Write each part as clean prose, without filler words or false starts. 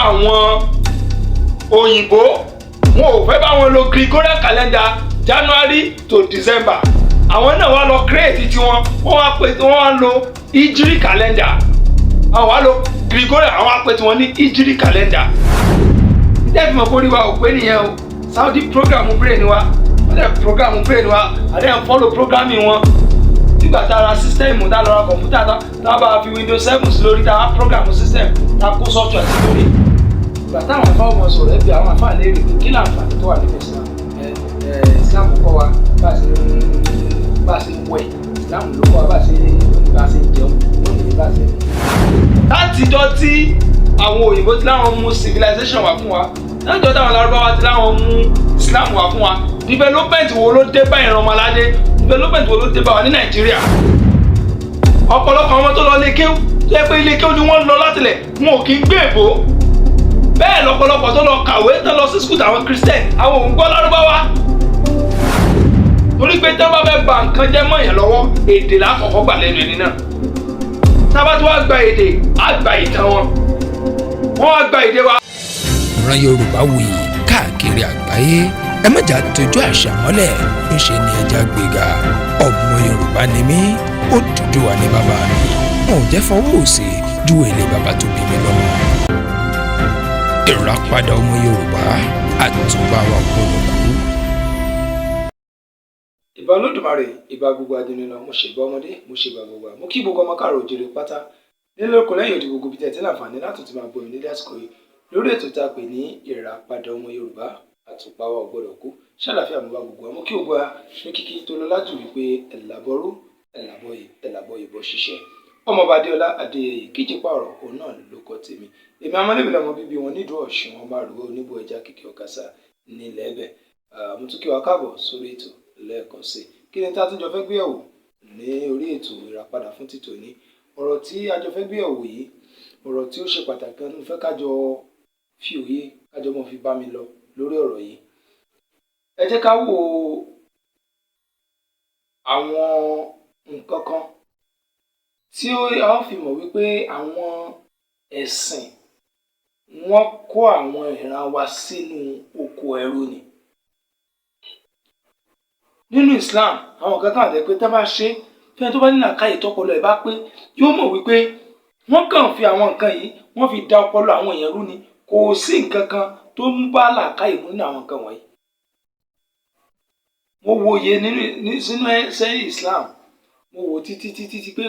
Àwọn òyìnbó, wọn ò fẹ́ bá wọn lo Gregorian calendar, January to December. Àwọn náà wá lọ create tiwọn, wọ́n wá pè, wọ́n wá lo Hijri calendar. Àwọn wá lo Gregorian, àwọn wá pè tiwọn ní Hijri calendar. Ìdẹ́fìmọ̀ kórìí wa ò pé nìyẹn o. Saudi program brain wa, wọ́n dẹ̀ program brain wa, àdé ń follow programming wọn. Nígbà tá a ra system, tá a lọ ra kọ̀ǹpútà, tá a bá fi Windows 7 sí lórí, tá a program system, tá a kó software sí lórí. Ìgbà táwọn afá ọmọ sọ̀rọ̀, ẹbí àwọn afá léèrè pé kí láǹfààní tó wà nínú Islam? Ẹ ẹ Islam kọ́ wa bá a ṣe ń wẹ̀, Islam ló kọ́ wa bá a ṣe ń jẹun, ó ní bá a ṣe. Látijọ́ tí àwọn òyìnbó ti láwọn mú civilization wá fún wa, látijọ́ táwọn Lárúbáwá ti láwọn mú Islam wá fún wa, development wo ló dé bá ìran ọmọládé? Development wo ló dé bá wa ní Nàìjíríà? Ọ̀pọ̀lọpọ̀ àwọn tó lọ ilé kéwú, tó yẹ pé ilé kéwú ni wọ́n lọ látìlẹ̀, wọn ò kí ń gbé èbó bẹ́ẹ̀. Lọ́pọ̀lọpọ̀ tó lọ kàwé, tó lọ sí school àwọn Christian, àwọn ò ń gbọ́ Lárúbáwá, torí pé tí wọ́n bá fẹ́ ba nǹkan jẹ́ mọ́ yẹn lọ́wọ́, èdè lákọ̀ọ́kọ́ gbà lẹ́nu ẹni náà. Tá a bá tí wàá gba èdè, á gba ìtàn wọn, wọ́n wá gba èdè wa. Ìran Yorùbá wuyì káàkiri àgbáyé. Ẹ má jà tójú àṣà mọ́lẹ̀, ńṣe ni ẹja gbéga. Ọmọ Yorùbá ni mí, Odùduwà ní bàbá mi. Wọn ò jẹ́ fọwọ́ òsì ju èlé bàbá tó bí mi lọ́mọ. Ìràpadà ọmọ Yorùbá, àtúbà wa gbọ́dọ̀ kú. Ìbà Olódùmarè, ìbà gbogbo adìrìnà. Mo ṣèbà ọmọdé, mo ṣèbà gbogbo, mo kí gbogbo ọmọ káàrọ̀ òjèrè pátá nílé oko, lẹ́yìn òdì, gbogbo bíi tẹ̀tí láǹfààní láti tún máa gbọ́ nílé àsìkò yìí lórí ètò tá a pè ní Ìràpadà ọmọ Yorùbá, àtùpà wa ò gbọ́dọ̀ kú. Ṣàlàfíà mo bá gbogbo wa? Mo kí gbogbo wa ní kíkí tó lọ lájú wípé ẹ̀làbọ̀rú, ẹ̀làbọ̀yè, ẹ̀làbọ̀yè bọ́ ṣiṣẹ́. Ọmọọba Adéọlá Adéyẹyè kíjìpá ọ̀rọ̀, òun náà ló kọ́ tèmi. Èmi amọ́lẹ́bí lọmọ bíbí wọn nídùú Ọ̀ṣun, wọn bá rúwọ́ oníbò ẹja kìkì ọ̀kasà nílẹ̀ ẹ̀bẹ̀. Mo tún kí wa káàbọ̀ sórí ètò lẹ́ẹ̀kan sí i. Kí ni tá a tún jọ fẹ́ gbé yẹ̀wò ní orí ètò Ìràpadà fún títòní? Ọ̀rọ̀ tí a jọ fẹ́ gbé yẹ̀wò yìí, ọ̀rọ̀ tí ó ṣe pàtàkì kan ní, mo fẹ́ ká jọ fi òye, ká jọ mọ́ fi bá mi lọ lórí ọ̀rọ̀ yìí. Ẹ jẹ́ ká wo àwọn nǹkan kan tí a ó fi mọ̀ wípé àwọn ẹ̀sìn, wọ́n kó àwọn ìran wa sínú oko ẹrú ni. Nínú Islam, àwọn nǹkan kan wà tó jẹ́ pé tá bá ṣe fẹ́ni tó bá ní làákàyè, tọ́pọlọ ẹ̀ bá pé, yóò mọ̀ wípé wọ́n kàn fi àwọn nǹkan yìí, wọ́n fi da ọpọlọ àwọn èèyàn rú ni. Kò sí nǹkan kan tó ń bá làákàyè mu nínú àwọn nǹkan wọ̀nyí. Mo wòye nínú sínú ẹsẹ̀ Islam, mo wò títí títí tí pé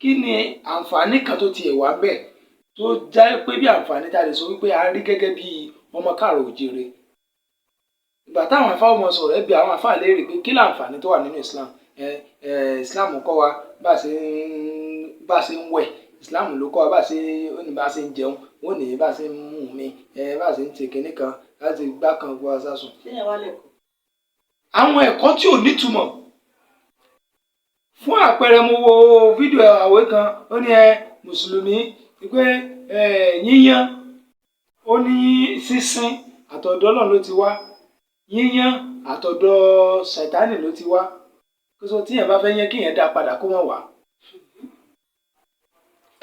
kí ni àǹfààní kan tó tiẹ̀ wá bẹ́ẹ̀ tó jẹ́ pé bí àǹfààní tá a lè sọ wípé a rí gẹ́gẹ́ bí ọmọ káàrọ̀ òjìire? Ìgbà táwọn afá ọmọ sọ̀rọ̀, ẹ bi àwọn afá léèrè pé kí láǹfààní tó wà nínú Islam? Ẹ ẹ Islam kọ́ wa bá a ṣe ń wẹ̀, Islam ló kọ́ wa bá a ṣe ó ní bá a ṣe ń jẹun, ó ní bá a ṣe ń mú mi, ẹ bá a ṣe ń ṣe kinní kan láti gbá kan gbọ́ aṣáṣùn. Ṣé yẹn wá lẹ́kọ̀ọ́? Àwọn ẹ̀kọ́ tí ò nítumọ̀. Fún àpẹẹrẹ, mo wo fídíò àwẹ̀ kan, ó ní ẹ mùsùlùmí pé ẹ yíyán, ó ní sísín àtọ̀dọ̀ Ọlọ́run ló ti wá, yíyán àtọ̀dọ̀ Sàtánì ló ti wá. Kó sọ tíyẹn bá fẹ́ yẹn, kí yẹn dá padà kó má wá.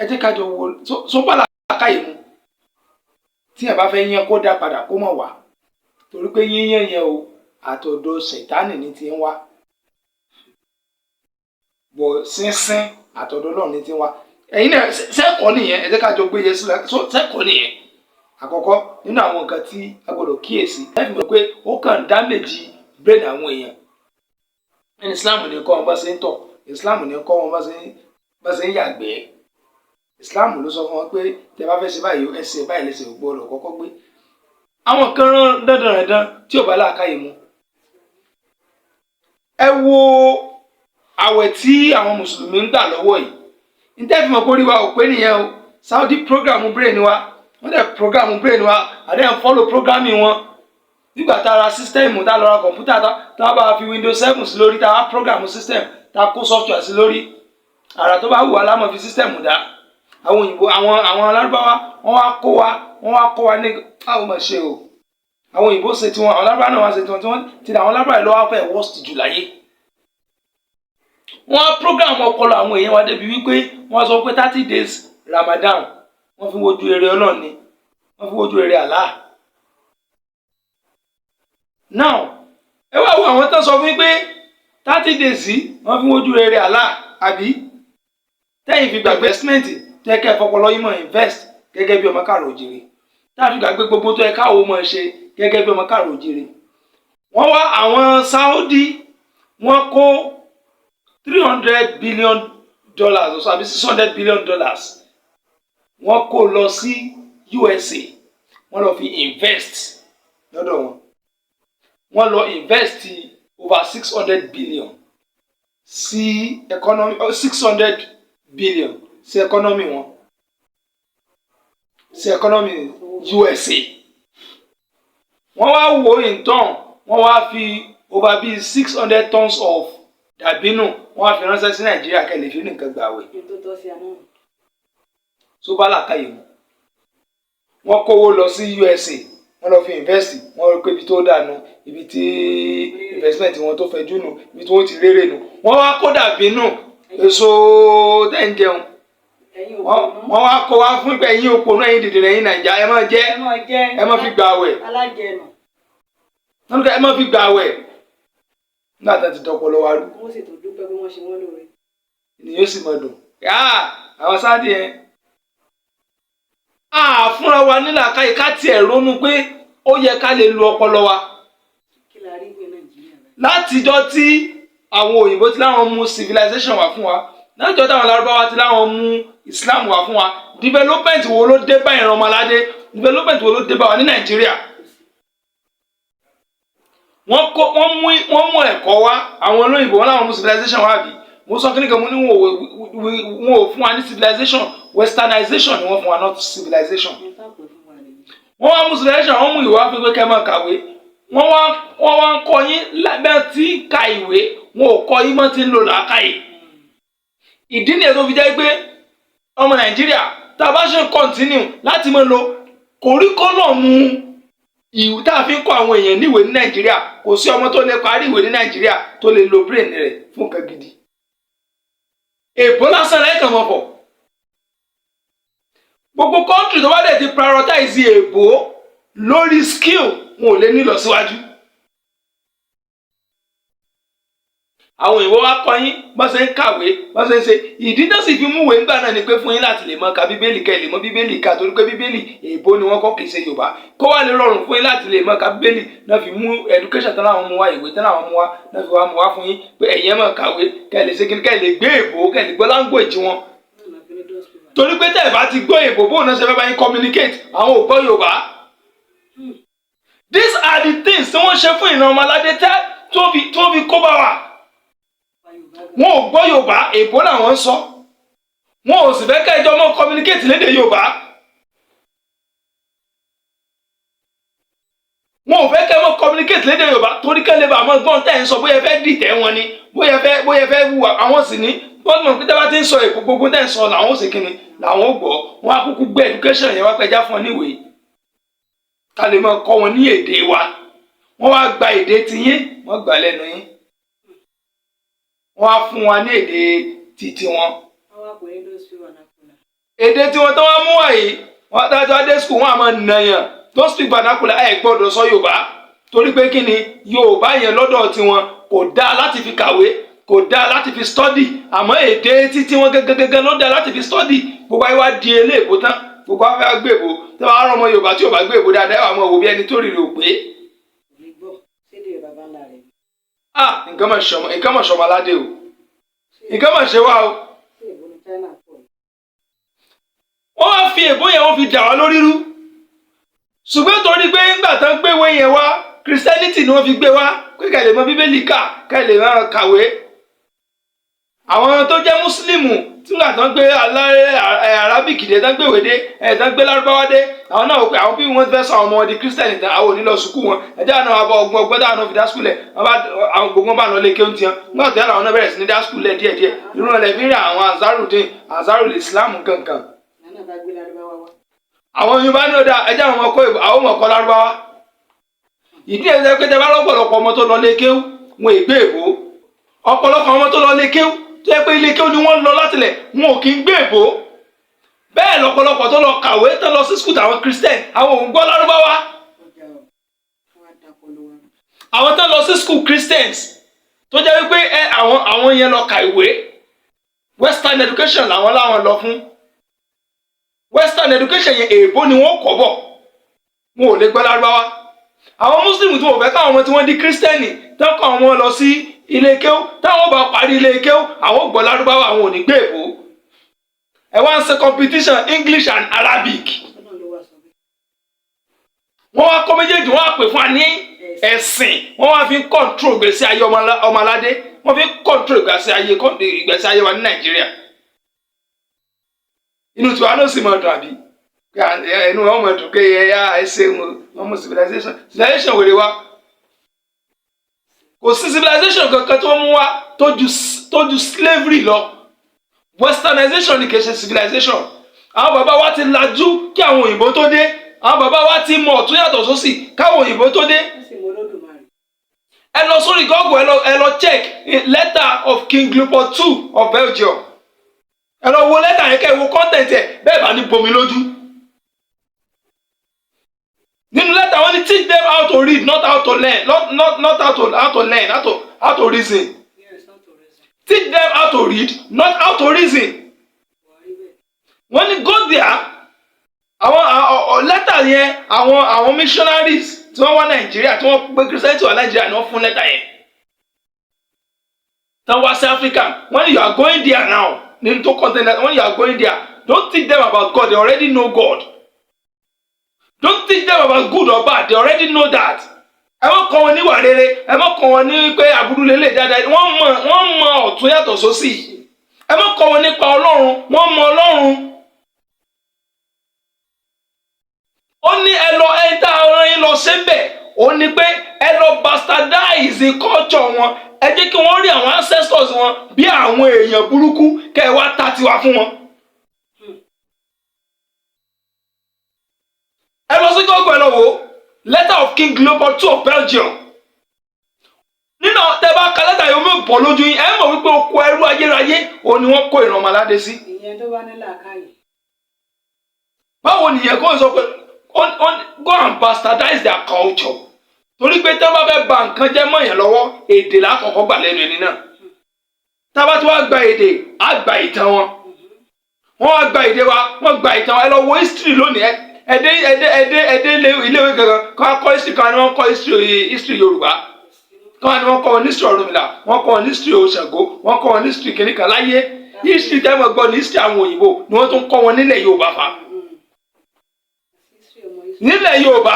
Ẹ jẹ́ ká jọ wo sọ bá làákàyè mu. Tíyẹn bá fẹ́ yẹn, kó dá padà kó má wá, torí pé yíyán yẹn o, àtọ̀dọ̀ Sàtánì ní ti ń wá, bọ̀ sínsín àtọ̀dọ̀ Ọlọ́run ní ti ń wá. Ẹ̀yin náà, sẹ́kọ̀ọ́ nìyẹn. Ẹ jẹ́ ká jọ gbé yẹn sílẹ̀. Sẹ́kọ̀ọ́ nìyẹn. Àkọ́kọ́ nínú àwọn nǹkan tí a gbọ́dọ̀ kíyèsí, ẹ fi mọ̀ pé ó kàn damage brain àwọn èèyàn ẹni. Islam ní kọ́ wọn bá ṣe ń tọ̀, Islam ní kọ́ wọn bá ṣe ń yàgbẹ́, Islam ló sọ fún wọn pé tẹ bá fẹ́ ṣe báyìí, ẹsẹ̀ báyìí lẹsẹ̀ ò gbọ́dọ̀ kọ́kọ́ gbé. Àwọn kan rán dandan dandan tí ò bá làákàyè mu. Ẹ wo àwẹ̀ tí àwọn mùsùlùmí ń gbà lọ́wọ́ yìí. Níta fi mọ̀ pé orí wa ò pé nìyẹn o. Saudi program brain wa, wọ́n dẹ̀ program brain wa, àdé ń follow programming wọn. Nígbà tá a ra system, tá a lọ ra kọ̀ǹpútà, tá a bá fi Windows 7 sí lórí, tá a program system, tá a kó software sí lórí, àrà tó bá wù wá lámọ̀ fi system dá. Àwọn òyìnbó, àwọn alárúbáwá, wọ́n wá kó wa ní àwọn ọmọ ṣe o. Àwọn òyìnbó ṣe tiwọn, àwọn alárúbáwá náà wá ṣe tiwọn. Tí wọ́n ti àwọn alárúbáwá lọ́wọ́ fẹ́ worst jù láyé. Wọ́n program ọpọlọ àwọn èèyàn wa débi wípé wọ́n sọ pé 30 days Ramadan, wọ́n fi wojú eré Ọlọ́run ni. Wọ́n fi wojú rere Allah. Now, ẹ wá wo àwọn tó sọ fún yín pé 30 days yìí, wọ́n fi wojú rere Allah, àbí tẹ́yìn fi gbàgbé investment tó yẹ kẹ́ ẹ fọpọlọ yín mọ̀ invest gẹ́gẹ́ bí ọmọ káàrọ̀ òjìrè, tá a fi gbàgbé gbogbo tó yẹ káwọ́ mọ̀ ṣe gẹ́gẹ́ bí ọmọ káàrọ̀ òjìrè. Wọ́n wá àwọn Saudi, wọ́n kó $300 billion ọ̀sán àbí $600 billion, wọ́n kó lọ sí USA. Wọ́n lọ fi invest lọ́dọ̀ wọn. Wọ́n lọ invest over 600 billion sí economy, 600 billion sí economy wọn, sí economy USA. Wọ́n wá wo in turn, wọ́n wá fi over bíi 600 tons of dàbínù, wọ́n wá fi ránṣẹ́ sí Nàìjíríà kẹ́ lè fi ní nǹkan gbàwẹ̀. Ní tó tọ́ sí àná. Tó bá làákàyè mu, wọ́n kówó lọ sí USA, wọ́n lọ fi invest. Wọ́n rí pé ibi tó dànù, ibi tí investment wọn tó fẹ̀jú nù, ibi tí wọ́n ti rérè nù. Wọ́n wá kó dàbínù, èso tẹ́ ń jẹun. Ẹ̀yin wọ́n òpònú. Wọ́n wá kó wá fún pé ẹ̀yin òpònú, ẹ̀yin dìdìrín, ẹ̀yin Nàìjà, ẹ máa jẹ. Ẹ máa jẹ. Ẹ máa fi gbààwẹ̀. Alájẹnù. Wọ́n ní ká ẹ máa fi gbààwẹ̀ nígbà tá a ti dọpọlọ wa rú. Wọ́n sì tó dúpẹ́ pé wọ́n ṣe wọ́n lóore. Ni yóò sì máa dùn yáà àwọn sáàdì yẹn. A fúnra wa nílà káyì ká tiẹ̀ ronú pé ó yẹ ká lè lu ọpọlọ wa. Kí la rí gbé Nàìjíríà báyìí? Látijọ́ tí àwọn òyìnbó ti láwọn mú civilization wá fún wa, látijọ́ táwọn lárúbáwá ti láwọn mú Islam wá fún wa, development wo ló dé bá ìran ọmọládé? Development wo ló dé bá wa ní Nàìjíríà? Wọ́n kó wọ́n mú ẹ̀kọ́ wá. Àwọn olóyìnbó wọn láwọn mú civilization wá bí. Mo sọ kí ni kan, mo ní wọn ò fún wa ní civilization. Westernization ni wọ́n fún wa, not civilization. Ní táàpù fún wa nìyí. Wọ́n wá mú civilization, wọ́n mú ìwà fún pé kẹ́ máa kàwé. Wọ́n wá ń kọ́ yín lábẹ́ tí ń ka ìwé, wọn ò kọ́ yín mọ́ tí ń lò làákàyè. Ìdí nìyẹn tó fi jẹ́ pé ọmọ Nàìjíríà, tá a bá ṣe ń continue láti máa lo curriculum ìwé tá a fi ń kọ́ àwọn èèyàn níwèé ní Nàìjíríà, kò sí ọmọ tó lè parí ìwé ní Nàìjíríà tó lè lo brain rẹ̀ fún nǹkan gidi. Èbó lásán lẹ́ẹ̀kan mọ̀ fọ̀. Gbogbo country tó bá dẹ̀ ti prioritize èbó lórí skill, wọn ò lè ní ìlọsíwájú. Àwọn òyìnbó wa kọ́ yín bọ́n ṣe ń kàwé, bọ́n ṣe ń ṣe. Ìdí náà sì fi múwèé ńgbà náà ni pé fún yín láti lè mọ ka Bíbélì, kẹ́ ẹ lè mọ Bíbélì ká, torí pé Bíbélì èèbó ni wọ́n kọ́, kì í ṣe Yorùbá. Kó wá lè rọrùn fún yín láti lè mọ ka Bíbélì náà fi mú education tán láwọn mú wá, ìwé tán láwọn mú wá náà fi wá mú wá fún yín pé ẹ̀yin ẹ̀ máa kàwé, kẹ́ ẹ lè ṣe kíni, kẹ́ ẹ lè gbé èèbó, kẹ́ ẹ lè gbọ́ language wọn. Náà la fi ní dust paper. Torí pé tẹ́ ẹ bá ti gbọ́ èèbó, bóun náà ṣe fẹ́ bá yín communicate? Àwọn ò gbọ́ Yorùbá. These are the things tí wọ́n ṣe fún ìran ọmọ aládé tẹ́ tó fi kó bá wa. Pa Yorùbá gan. Wọn ò gbọ́ Yorùbá, èbó làwọn ń sọ. Wọn ò sì fẹ́ kẹ́jọ mọ́ communicate lédè Yorùbá. Wọn ò fẹ́ kẹ́ mọ́ communicate lédè Yorùbá torí kẹ́ lè bá àmọ́ gbọ́n tẹ́ ń sọ, bóyá ẹ fẹ́ dìtẹ̀ wọn ni, bóyá ẹ fẹ́ wùwà àwọn sì ní. Wọ́n mọ̀ pé tẹ́ bá ti ń sọ èkó, gbogbo tẹ́ ń sọ làwọn ò sì kíni làwọn ò gbọ́. Wọn á kúkú gbé education yẹn wá pẹjá fún ọ níwèé ká lè máa kọ́ wọn ní èdè wa. Wọ́n wá gba èdè tiyín, wọ́n gbà lẹ́nu yín, wọ́n á fún wa ní èdè titi wọn. Wọ́n wá pè ní dust paper. Èdè tiwọn tó wá mú wá yìí, wọ́n dájọ́ adé school, wọ́n á máa nàyàn. Don't speak vernacular, ẹ gbọ́dọ̀ sọ Yorùbá, torí pé kí ni? Yorùbá yẹn lọ́dọ̀ tiwọn kò dáa láti fi kàwé, kò dáa láti fi study, àmọ́ èdè títí wọn gẹ́gẹ́gẹ́gẹ́ ló dáa láti fi study. Gbogbo ayé wa di eléèbó tán, gbogbo ayé wa gbé èbó. Tí wọ́n á rán ọmọ Yorùbá tí Yorùbá gbé èbó dáadáa, ẹ wà máa wò bí ẹni tó rírì ò pé. Kò ní gbọ́ sédè bàbá ńlá rẹ̀ ni. Ah, nǹkan mọ̀ ṣọmọ aládé o, nǹkan mọ̀ ṣe wá o. Ṣé èbó ní China pọ̀ ni? Wọ́n wá fi èbó yẹn, wọ́n fi dà wá lórí rú. Ṣùgbọ́n torí pé ńgbà tán gbéwé yẹn wá, Christianity ni wọ́n fi gbé wá pé kẹ́ lè mọ Bíbélì kà, kẹ́ lè máa kàwé. Àwọn tó jẹ́ mùsùlùmù tí ńgbà tán gbé Arabic dé, tán gbéwèé dé, tán gbé Lárúbáwá dé, àwọn náà wò pé àwọn bí wọ́n fẹ́ sọ àwọn ọmọ di Christian tán, àwọn ò ní lọ sùkúù wọn. Ẹjẹ́ àná àbọ̀ ọgbọ́n ọgbọ́n táwọn náà fi dá school lẹ̀. Wọ́n bá àwọn gbogbo wọn bá lọ lé kéwọ́n tiwọn. Nígbà tó yára, àwọn náà bẹ̀rẹ̀ sí ní dá school lẹ̀ díẹ̀díẹ̀. Irú wọn lẹ̀ fi ń rí àwọn Ansarudeen, Ansarul Islam kankan. Nàánà bá gbé Lárúbáwá wá. Àwọn Yorùbá ní ọ̀dà ẹjẹ́ àwọn ọmọ kọ́ ìbò, àwọn ọmọ kọ́ Lárúbáwá. Ìdí ẹ̀ pé tẹ bá lọ́pọ̀lọpọ̀ ọmọ tó lọ lé kéwú, wọn è gbé èbó. Ọ̀pọ̀lọpọ̀ ọmọ tó lọ lé kéwú, tó yẹ pé ilé kéwú ni wọ́n lọ látìlẹ̀, wọn ò kí ń gbé èbó. Bẹ́ẹ̀ lọ́pọ̀lọpọ̀ tó lọ kàwé, tó lọ sí school àwọn Christian, àwọn ò ń gbọ́ Lárúbáwá. Ọjà ọ̀ wọ́n á dapọ̀ lọ wa. Àwọn tó lọ sí school Christians, tó jẹ́ wípé ẹ àwọn yẹn lọ ka ìwé, western education làwọn láwọn lọ fún. Western education yẹn, èèbó ni wọ́n kọ́ bọ̀, wọn ò lè gbọ́ Lárúbáwá. Àwọn Muslim tí wọ́n fẹ́ káwọn ọmọ tí wọ́n di Christian tó kọ́ àwọn ọmọ lọ sí ilé kéwú, táwọn bá parí ilé kéwú, àwọn ò gbọ́ Lárúbáwá, àwọn ò ní gbé èèbó. Ẹ wá ń ṣe competition English and Arabic. Sọ́nà ló wà sọ bẹ́ẹ̀. Wọ́n wá kọ́ méjèèjì, wọ́n wá pè fún wa ní ẹ̀sìn, wọ́n wá fi ń control ìgbésí ayé ọmọ aládé, wọ́n fi ń control ìgbésí ayé wa ní Nàìjíríà. Inú tiwa ló sì mọ̀ dùn, àbí pé inú wọn mọ̀ dùn pé ẹ yá, ẹ ṣeun o, wọ́n mú civilization. Civilization wèrè wa, kò sí civilization kankan tó mú wa tó ju slavery lọ. Westernization ni, kì í ṣe civilization. Àwọn bàbá wa ti lajú kí àwọn òyìnbó tó dé. Àwọn bàbá wa ti mọ̀ ọ̀tún yàtọ̀ sósì káwọn òyìnbó tó dé. Wọ́n sì mọ Olódùmarè. Ẹ lọ sórí Google, ẹ lọ check letter of King Leopold II of Belgium. Ẹ lọ wo lẹ́tà yẹn, kẹ́ ẹ wo content ẹ̀. Bẹ́ẹ̀ bá ní bomi lójú nínú lẹ́tà wọn ni, "Teach them how to read, not how to learn, not how to learn, how to reason." Yes, not to reason. "Teach them how to read, not how to reason." Buhari bẹ́ẹ̀. Wọ́n ní go there. Àwọn lẹ́tà yẹn, àwọn missionaries tí wọ́n wá Nàìjíríà, tí wọ́n gbé Christianity wá Nàìjíríà, ni wọ́n fún lẹ́tà yẹn tán wá sí Africa. Wọ́n ní, "You are going there now." Nínú tó content, wọ́n ní, "You are going there. Don't teach them about God, they already know God. Don't teach them about good or bad, they already know that." Ẹ má kọ́ wọn níwà rere, ẹ má kọ́ wọn ní pé àbúrú lélẹ̀ dáadáa, wọ́n mọ̀. Wọ́n mọ ọ̀tún yàtọ̀ sósì. Ẹ má kọ́ wọn nípa Ọlọ́run, wọ́n mọ Ọlọ́run. Ó ní ẹ lọ, ẹ tá a rán yín lọ síbẹ̀, ó ní pé ẹ lọ bastardize culture wọn. Ẹ jẹ́ kí wọ́n rí àwọn ancestors wọn bí àwọn èèyàn burúkú, kẹ́ ẹ wá ta tiwa fún wọn. Ẹ lọ sí Google, ẹ lọ wò ó, letter of King Leopold II of Belgium. Nínú tẹ bá ka lẹ́tà yìí, omi ò bọ̀ lójú yín. Ẹ mọ̀ wípé oko ẹrú ayérayé òun ni wọ́n kó ìran ọmọ aládé sí. Ìyẹn tó bá ní làákàyè. Báwo nìyẹn kó sọ pé go and bastardize their culture? Torí pé tí wọ́n bá fẹ́ ba nǹkan jẹ́ mọ́ yẹn lọ́wọ́, èdè lákọ̀ọ́kọ́ gbà lẹ́nu ẹni náà. Tá a bá ti wá gba èdè, á gba ìtàn wọn. Wọ́n wá gba èdè wa, wọ́n gba ìtàn wa. Ẹ lọ wo history lónìí. Ẹdẹ ẹdẹ ẹdẹ ẹdẹ iléèwé kankan kọ́ akọ́ history kan ni wọ́n kọ́ history Yorùbá kọ́ ni wọ́n kọ́ wọn ní history Ọ̀rúnmìlà, wọ́n kọ́ wọn ní history Ṣàngó, wọ́n kọ́ wọn ní history kìnìkan láyé. History tẹ́ mọ̀ gbọ́ ní history àwọn òyìnbó ni wọ́n tún kọ́ wọn nílẹ̀ Yorùbá fa. History ọmọ history. Nílẹ̀ Yorùbá,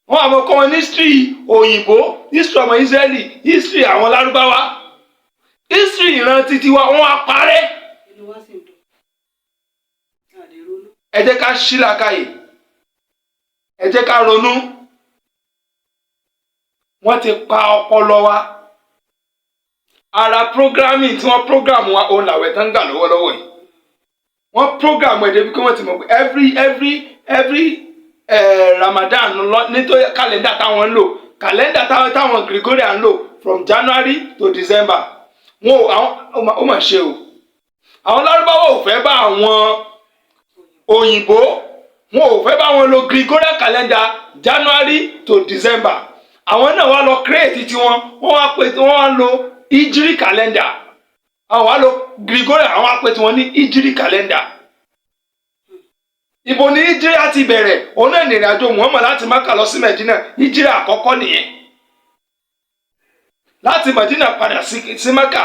wọ́n àmọ́ kọ́ wọn ní history òyìnbó, history ọmọ Israẹli, history àwọn Lárúbáwá. History ìran títí wa, wọ́n á parẹ́. Inú wa sì ń dùn. A lè ronú. Ẹ jẹ́ ká ṣí làákàyè, ẹ jẹ́ ká ronú. Wọ́n ti pa ọpọlọ wa. Ara programming tí wọ́n program wa, òun làwẹ̀ tán gbà lọ́wọ́lọ́wọ́ yìí. Wọ́n program ẹ̀ débi pé wọ́n ti mọ̀ pé every Ramadan lọ, nítorí kàlẹ́ndà táwọn ń lò, kàlẹ́ndà táwọn Gregorian ń lò from January to December. Wọn ò àwọn ó mà ṣe o. Àwọn Lárúbáwá ò fẹ́ bá àwọn òyìnbó, wọn ò fẹ́ bá wọn lo Gregorian calendar January to December. Àwọn náà wá lọ create tiwọn, wọ́n wá pè, wọ́n wá lo Hijri calendar. Àwọn wá lo Gregorian, àwọn wá pè tiwọn ní Hijri calendar. Ibo ni Hijri á ti bẹ̀rẹ̀? Òun náà nìrìn àjò Muhammad láti Maka lọ sí Medina. Hijri àkọ́kọ́ nìyẹn, láti Medina padà sí Maka.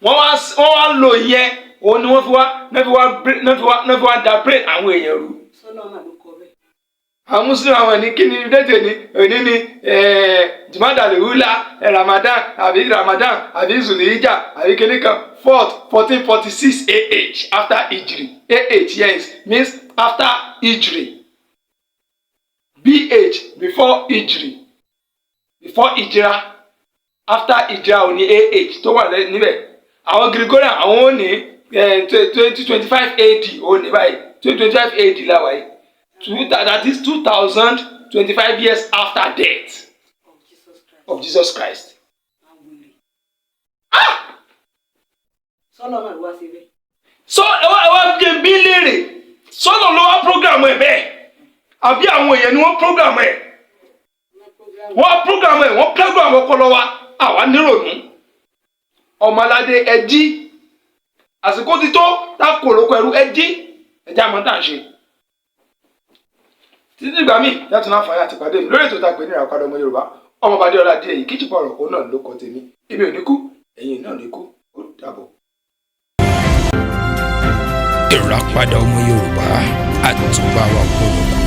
Wọ́n wá lò ìyẹn, òun ni wọ́n fi wá náà fi wá náà fi wá da brain àwọn èèyàn rú. Sọ́nà mà ló kọ bẹ́ẹ̀. Àwọn Muslim, àwọn ní kí ni date ní òní ní Jumada lehula, Ramadan àbí Ramadan àbí Zulhijja àbí kíní kan, fourth 1446 AH, after Hijri. AH, yes, means after Hijri. BH, before Hijri, before Hijra, after Hijra ò ní AH tó wà níbẹ̀. Àwọn Gregorian, àwọn ò ní 2025 AD ò ní báyìí. 2025 AD la wáyé, that is 2025 years after death of Jesus Christ. Of Jesus Christ. Àwọn wèrè. Sọ́nà mà ló wá sí bẹ́ẹ̀. So ẹ wá jẹ́ bí léèrè, sọ́nà ló wá program ẹ̀ bẹ́ẹ̀, àbí àwọn èèyàn ni wọ́n program ẹ̀? Wọ́n program ẹ̀, wọ́n program ọpọlọ wa. Àwa nírònú. Ọmọládé, ẹ jí, àsìkò ti tó tá kò lóko ẹrú. Ẹ jí, ẹ já mọ́ tá à ń ṣe. Títí ìgbà míì yàtọ̀ náà fàáyà àti pàdé mi lórí ètò tá a pè ní Ìràpadà Ọmọ Yorùbá. Ọmọbadé ọlá díẹ̀ yìí kíjìpọ̀ ọ̀rọ̀ òun náà ló kọ tèmi. Èmi ò ní kú, ẹ̀yin náà ní kú. Ó dàbọ̀. Ìràpadà Ọmọ Yorùbá, àtùpà wa gbọ́dọ̀ kú.